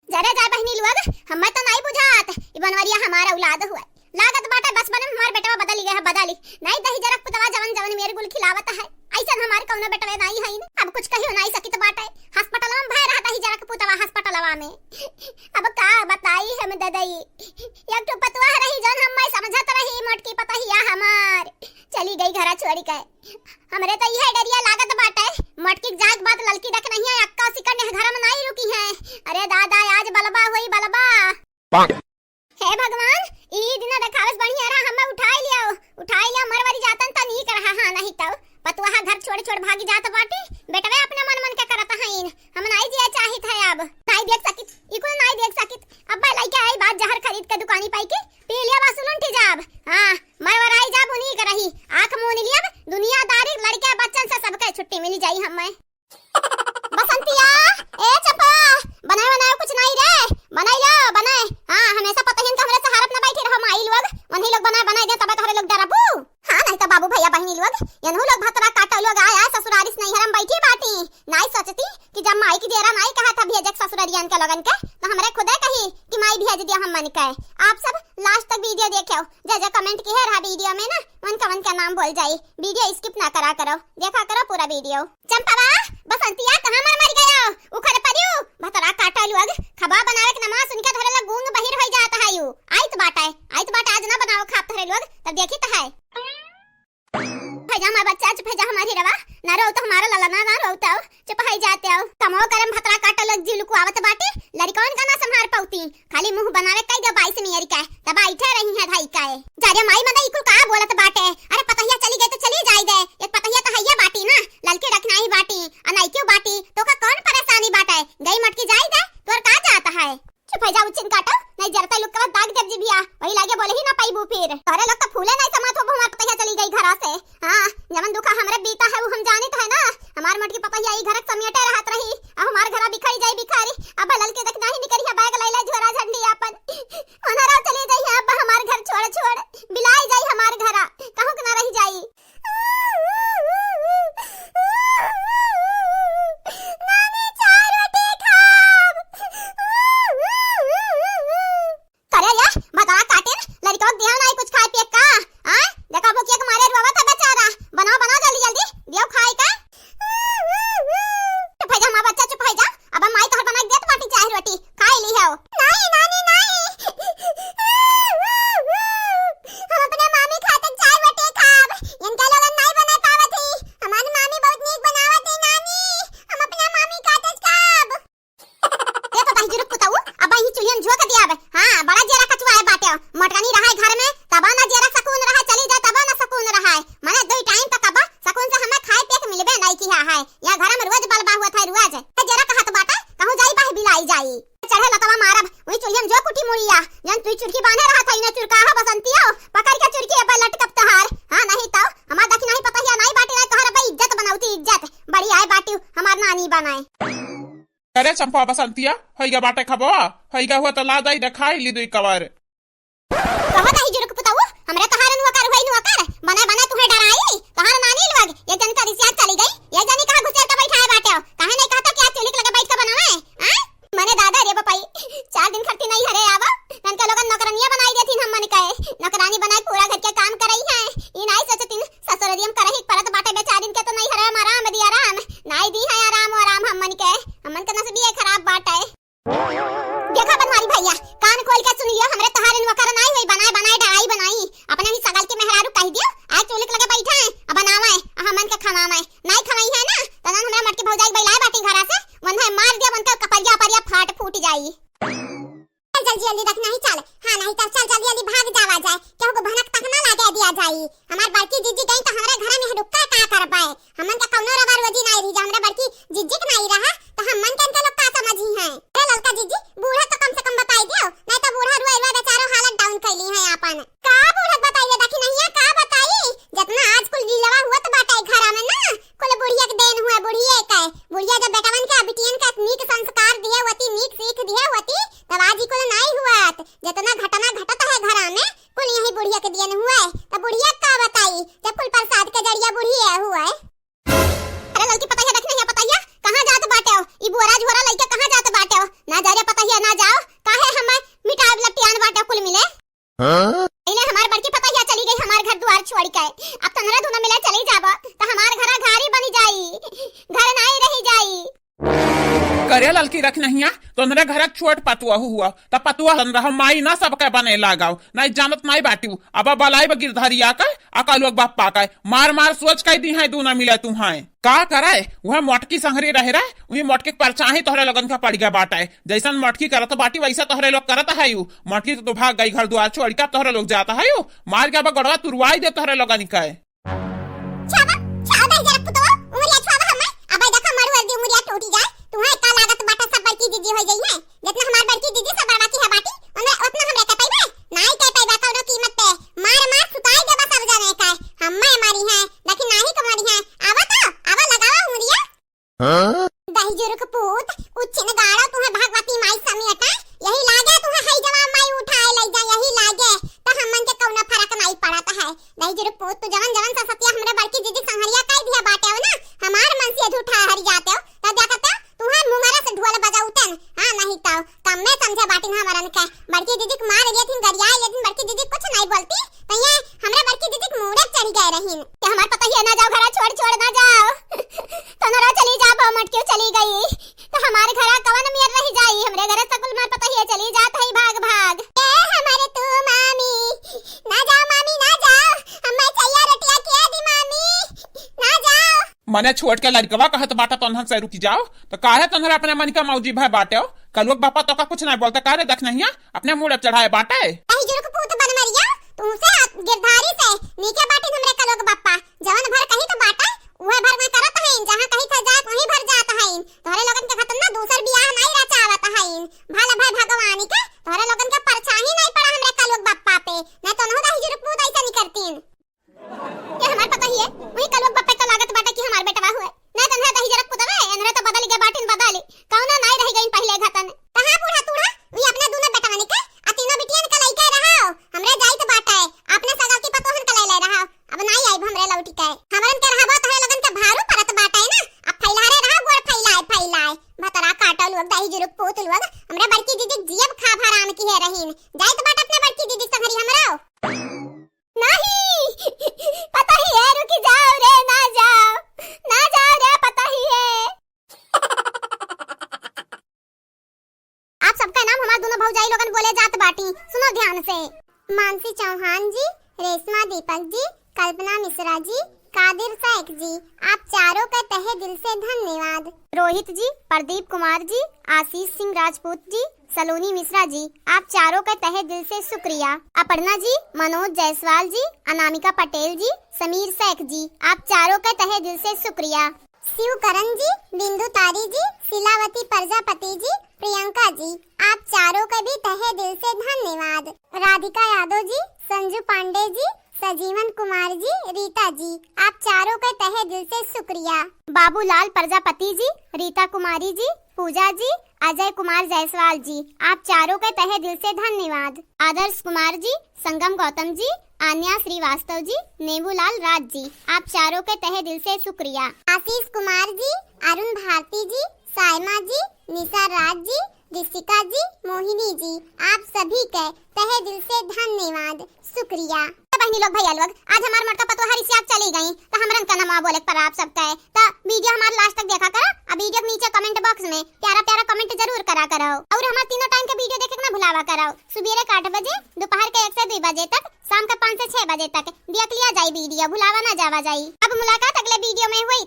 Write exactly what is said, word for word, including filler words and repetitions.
जरे जाए बहिनी लोग, हम्मे तो नाई बुझात, ई बनवरिया हमार औलाद हुए। लागत बाटे बचपन में हमार बेटवा बदली गए है, बदली। नाई दहिजरा के पुतवा जवन जवन मेर गुल खिलावत है, अइसन हमार कौनो बेटवे नाई है। अब कुछ कहियो नाई सकित बाटे। हॉस्पिटलवा में भय रहा दहिजरा के पुतवा, हॉस्पिटलवा में। अब का बताई हम ददई, एक ठो पतवा रही जौन हम्मे समझत रही, मोटकी पतहिया हमार चली गई घरा छोड़ी के। हमरे तो इहे डरिया लागत बाटे, मोटकी के जाए के बाद ललकी देख नहीं है, अक्का सिकंड घर में नाई रुकी है। अरे दादा, आज बलबा होई बलबा। हे भगवान, ई दिन देखावस बढ़िया रहा, हम्मे उठाई लियो, उठाई लियो, मरवरी जातन त नीक रहा। हाँ, नहीं तो पतुआ घर छोड़ छोड़ भागी जात बाटी, बेटवे अपने मन मन के करत हईन। हम नाई जिया चाहित है, अब नाई देख सकित, ई कुल नाई देख सकित। अब लइके आई बात जहर खरीद के दुकानी पाई के पी लिया, बस उलट जाब। हाँ, मरवराई जाब, उन्हीं के रही। आँख मून लियब, दुनियादारी लड़के बच्चन से सबके छुट्टी मिली जाई हम्मे। बसंतिया, ए चंपा, बनाए बनाए कुछ नाई रे, बनाई लो, बनाए। हाँ, हमेशा पतहियन के हमरे सहारा अपना बैठी रहो माई लोग, वन्ही लोग बनाए बनाए दे, तबे तोहरे लोग डरबू। हाँ, नहीं तो बाबू भैया बहिनी लोग, यनहू लोग भतरा काटो लोग, आय आय ससुरारी से नैहर में बैठी बाटी। नाई सोचती कि जब माई की जेरा नाई कहा था भेजे के ससुररियन के लोगन के, तो हमरे खुदे कही कि माई भेज दिया हमन के। आप सब last तक video देखो, जे जे comment किहे रहा video में ना, उनका उनका नाम बोल जाई। Video skip ना करा करो, देखा करो पूरा video। चंपावा, बसंतिया कहाँ मर मर गयो? उखड़ परियो, भतरा काटो लोग, खबा बनावे के नमा सुन के धरे लोग गूंग बहिर होई जात है यू। आइत बाटे, आइत बाटे, आज ना बनाओ खाब धरे लोग, तब देखी तो है। चुप हो जा हमार बच्चा, चुप हो जा हमार हीरवा, ना रो तो हमारा ललना, ना रो तो, चुप हो जाते हो। कमो करम भतरा काटो लोग जी लुकुआवत बाटे, लड़कवन का ना संभार पौती, खाली मुंह बनावे कई दो बाईस मियर का, तब बैठे रही है धाई का। जा रे माई मदा, ई कुल का बोलत बाटे? अरे पतहिया चली गई तो चली जाई दे, एक पतहिया तो हइया बाटी ना, ललकी रखना ही बाटी, अनाई क्यों बाटी, तो का कौन परेशानी बाटे? गई मटकी जाई दे, तोर का जात है? चुप हो जा उच्छिन काटो, नहीं जरता लुक के बाद दाग देब जिभिया, वही लागे बोले ही ना पाइबू फिर। तोरे लोग तो फूले नहीं समात हो, हमार पतहिया चली गई घरा से। हाँ, जवन दुखा हमरे बीता है वो हम जानित है ना। हमार मोटकी पतहिया ई घर के समेटे रहत रही, अब हमार घरा बिखरी जाई बिखरी। अब ललके देख नहीं निकरी है बैग लैला झोरा झंडी आपन। ओनहरा चली जाई है अब हमार घर छोड़ छोड़, बिलाई जाई हमार घरा, कहूँ के ना रह जाई। नानी, चाय रोटी खाब। करे या, भतवा काटिन, लड़कवा के दिया नाई कुछ खाए पिए का? आय, देखा भूखिया के मारे रोवत है बेचारा। बनाओ, बनाओ जल्दी जल्दी, दियो खाए का। चुप हो जा हमार बच्चा, चुप हो जा। अब हम माई तोहर बना के देत बाटी चाय रोटी, खाई ली हो। नाई, नानी, नाई। हम अपने मामी खातिर चाय रोटी खाब। इनके लोगन नाई बना पावत ही। हमारी मामी बहुत नीक बनावत ही नानी। हम अपने मामी खातिर खाब। ए तो दहिजुरुक पुतऊ, अब ही चूल्हियन झोंक दिया बे। हाँ, बड़ा जेरा कचुआ है बाटे। मोटकनी रहा है घर में, तबा ना जेरा सकून रहा, चली जा तबा ना सकून रहा है। मने दुई टाइम तक अब सकून से हमें खाए पिए के मिलबे नहीं किया है। या घर में रोज बलबा हुआ था, रोज। ए जेरा कहत बाटे, कहूँ जाई बाह बिलाई जाई। चढ़े लतवा मारब, वही चुल्हियन जो कुटी मुड़िया, जन तू चुरकी बांधे रहा था, इन्हें चुरका हो बसंतियो, पकड़ के चुरकी अब लटकब तोहार। हाँ, नहीं तो हमार दखिनही पतहिया नहीं बाटी, नहीं तोहर अब इज्जत बनावती इज्जत, बड़ी आए बाटी हमार नानी बनाए। अरे चंपा बसंतिया, होइगा बाटे खबवा, होइगा हुआ तो ला जाई, देखाई ली दुई कवर। कहो दहिजुरुक पुतऊ, हमरे तोहार नुआ कर हुई नुआ कर, बने बने तुहे डराई, तोहार नानी लोग, ये जन का रिसिया चली गई, ये जनी कहाँ घुसेर के बैठाए बाटे हो, काहे नहीं कहता कि आज चूल्ही के लगे बैठ के बनावे, हाँ? मने दादा रे बपाई, चार दिन खरती नहीं हरे आवा, तनका लोगन नौकरानिया बनाई देथिन हम मन के, नौकरानी बनाए पूरा घर के काम करई है, ई नाई सोचतिन, ससुररियम करही परत बाटे बेचारिन के तो नहीं हरे आराम दिया राम, नाई दी है आराम आराम हम मन के, हम मन के नसीबिये खराब बाटे। देखा बनवारी भैया, कान खोल के सुन लियो, हमरे तोहारे नौकर नाई होई, बनाए बनाए डराई बनाई। अपने भी सगल के मेहरारू कह दियो, आज चूल्हे के लगे बैठा है, अब बनावे, आ हमन के खवावे। नाई खवाई है ना, तनन हमरे मटकी भौजाई बैलाए बाटी घरा से, मन है मार दिया, मन के कपरिया अपरिया फाट फूट जाई। चल जल्दी जल्दी देख, नहीं चल, हाँ नहीं तो चल जल्दी जल्दी भाग जावा जाए, केहू को भनक तक ना लागे दिया जाई। हमार बड़की जीजी गई तो हमरे घर में रुक्का का करबे? हमन के कौनो रवा रोजी नाई रही, जब हमरे बड़की जीजी के नाई रहा तो हमन के इनके लोग का समझी हैं? अरे ललका जीजी, बूढ़ा तो कम से कम बताई दियो, नहीं तो बूढ़ा रुआ रुआ बेचारो हालत down कैली है आपन। का बूढ़ा बताई रे दखिनहिया, का बताई? जितना आज कुल लीलवा हुआ तो बाटे घरा में ना, कुल बुढ़िया के देन हुआ, बुढ़िया के। बुढ़िया जब बेटवन के बिटियन के नीक संस्कार दिए होती, नीक सीख दिए होती, तब आज ई कुल नाई हुआ। जितना घटना घटत है घरा में, कुल यही बुढ़िया के दियन हुए, त बुढ़िया का बताई, जब कुल प्रसाद के जरिया बुढ़िया हुए। अरे ललकी पतैया, देख नहीं पतैया, कहाँ जात बाटे? ए ललकी रख नहीं है, तोहरे घर क छोट पतुआ हुआ, त पतुआ हन रहो, माई ना सबके बने लगाओ, नहीं जानत नहीं बाटिउ। अब बलाइब गिरधरिया के, आ कलुआ क बप्पा के, मार मार सोच कइ दिहैं, दूना मिले तुहैं। का करे, उहे मोटकी संहरी रहे रहे, उही मोटकी क परछाही तोहरे लोगन के पड़ गया बाटे। जैसन मोटकी करत बाटी, वैसा तोहरे लोग करत हयू। मोटकी तो भाग गई घर दुआर छोड़ के, अब तोहरे लोग जात हयू। मार के अब गोड़वा तुरवाई दे तोहरे लोगन के। छावा, छावा, दही जरा पुतवा, उमरिया छावा हमें। अबे देखा, मरु अर्दी उमरिया टूटी जाए। तुहैं का लागत बाटे, सब बड़की दीदी होइ गई है। जितना हमार बड़की दीदी सब बड़वा की है बाटी, उन्हें उतना हमरे के पैबे? नाई के पैबे कौनो कीमत पे। मार मार सुताई देबा सब जने के। हमें मारी है, लेकिन नाही को मारी है। आवा तो, आवा लगावा उमरिया। हाँ? दही जुरुक पूत, उच्छिन गाड़ो तुहैं भगवती माई समेटा। यही लागे तुहैं है जवाब माई उठाए ले जा, यही लागे। त हमन के कौनो फर्क नाई पड़त है। दही जुरुक पूत, तू जवन जवन ससतिया हमरे बड़की दीदी संहरिया कह दिया बाटे हो ना, हमार मन से झूठा हरि जाते हो, तब देखते हो, तुहैं मुंगरा से ढोल बजाउतन। हाँ, नहीं तो कम में समझे बाटिन हमरन के। बड़की दीदी के मार लेथिन, गरिया लेथिन, बड़की दीदी कुछ नहीं बोलती, तो ये हमरे बड़की दीदी के मूड़े चढ़ी गए रहीन। ये हमार पतोहिया ना जाओ, घरा छोड़ छोड़ ना जाओ। तोहरा चली जा, बहु मटकियो चली गई, तो हमार घरा कवन मेर रह जाई? हमरे घरे सकुल मार पतोहिया चली जात है भाग भाग। ए हमारे तू मामी, ना जाओ मामी, ना जाओ, हमें चाहिए रोटिया के दी मामी, ना जाओ। मने छोट के लड़कवा कहत बाटा तोन्हन से रुकि जाओ, तो काहे तोन्हरा अपने मन का मौजी भय बाटे हो? कलुआ क बप्पा तोका कुछ नहीं बोलता, काहे देख नहीं है? अपने मूड़े चढ़ाए बाटे। दही जुरुक पूत बन मरिया, तुमसे गिरधारी से नीके बाटिन हमरे कलुआ क बप्पा, जवन भर कही तो बाटे, उहे भर में करत हईन, जहाँ कही था जात वहीं भर जात हईन। तोहरे लोगन के खतम ना दूसर बियाह नहीं रचावत हईन। भल भय भगवान के, तोहरे लोगन के परछाही नहीं पड़ा हमरे कलुआ क बप्पा पे, नहीं तो नहु दही जुरुक पूत ऐसा नहीं करतीन। ये हमार पतोहिया, वही कलुआ क बप्पा तो लागत बाटे कि हमार बेटवा हुए। ना तो इनहरे दही जरा पुतवे, इनहरे तो बदल गए बाटिन बदली। कौनो नाई रह गईन पहिले घतन। कहाँ बूढ़ा तूढ़ा? वही अपने दूनो बेटवन के, आ तीनों बिटियन के लइके रहो। हमरे जाइत बाटे, अपने सगा की पतोहन के ले ले रहो। अब नाई आइब हमरे लौटी के। हमरन के रहबो तोहरे लोगन के भारू परत बाटे ना। अब फैलारे रहो गोड़ फैलाए फैलाए। भतरा काटो लोग, दही जुरुक पूत लोग। हमरे बड़की दीदी के जियब खा हराम किहे रहीन। जाइत बाटे अपने बड़की दीदी संगरी हमरो। नहीं, पतोहिया, रुकि जाओ रे, ना जाओ, ना जाओ रे, पतोहिया। आप सबका नाम हमार दोनों भौजाई लोगन बोले जात बाटी, सुनो ध्यान से। मानसी चौहान जी, रेशमा दीपक जी, कल्पना मिश्रा जी, कादिर शेख जी, आप चारों का तहे दिल से धन्यवाद। रोहित जी, प्रदीप कुमार जी, आशीष सिंह राजपूत जी, सलोनी मिश्रा जी, आप चारों का तहे दिल से शुक्रिया। अपर्णा जी, मनोज जायसवाल जी, अनामिका पटेल जी, समीर शेख जी, आप चारों का तहे दिल से शुक्रिया। शिवकरण जी, बिंदु तारी जी, शिलावती प्रजापति जी, प्रियंका जी, आप चारों का भी तहे दिल से धन्यवाद। राधिका यादव जी, संजू पांडे जी, सजीवन कुमार जी, रीता जी, आप चारों का तहे दिल से शुक्रिया। बाबूलाल प्रजापति जी, रीता कुमारी जी, पूजा जी, अजय कुमार जायसवाल जी, आप चारों का तहे दिल से धन्यवाद। आदर्श कुमार जी, संगम गौतम जी, आन्या श्रीवास्तव जी, नेबूलाल राज जी, आप चारों का तहे दिल से शुक्रिया। आशीष कुमार जी, अरुण भारती जी, सायमा जी, निशा राज जी, ऋषिका जी, मोहिनी जी, आप सभी के तहे दिल से धन्यवाद, शुक्रिया। तो बहनी लोग, भैया लोग, आज हमार मोटका पतोहा रिसिया के चली गई, तो हमरन का नमवा बोले के पड़ा आप सबके। तो video हमार last तक देखा करो, और video के नीचे comment box में प्यारा प्यारा comment जरूर करा करो, और हमार तीनों time के video देखे के ना भुलावा करो। सुबेरे के आठ बजे, दोपहर के एक से दुई बजे तक, शाम के पाँच से छह बजे तक देख लिया जाई video, भुलावा ना जावा जाई। अब मुलाकात अगले video में हुई,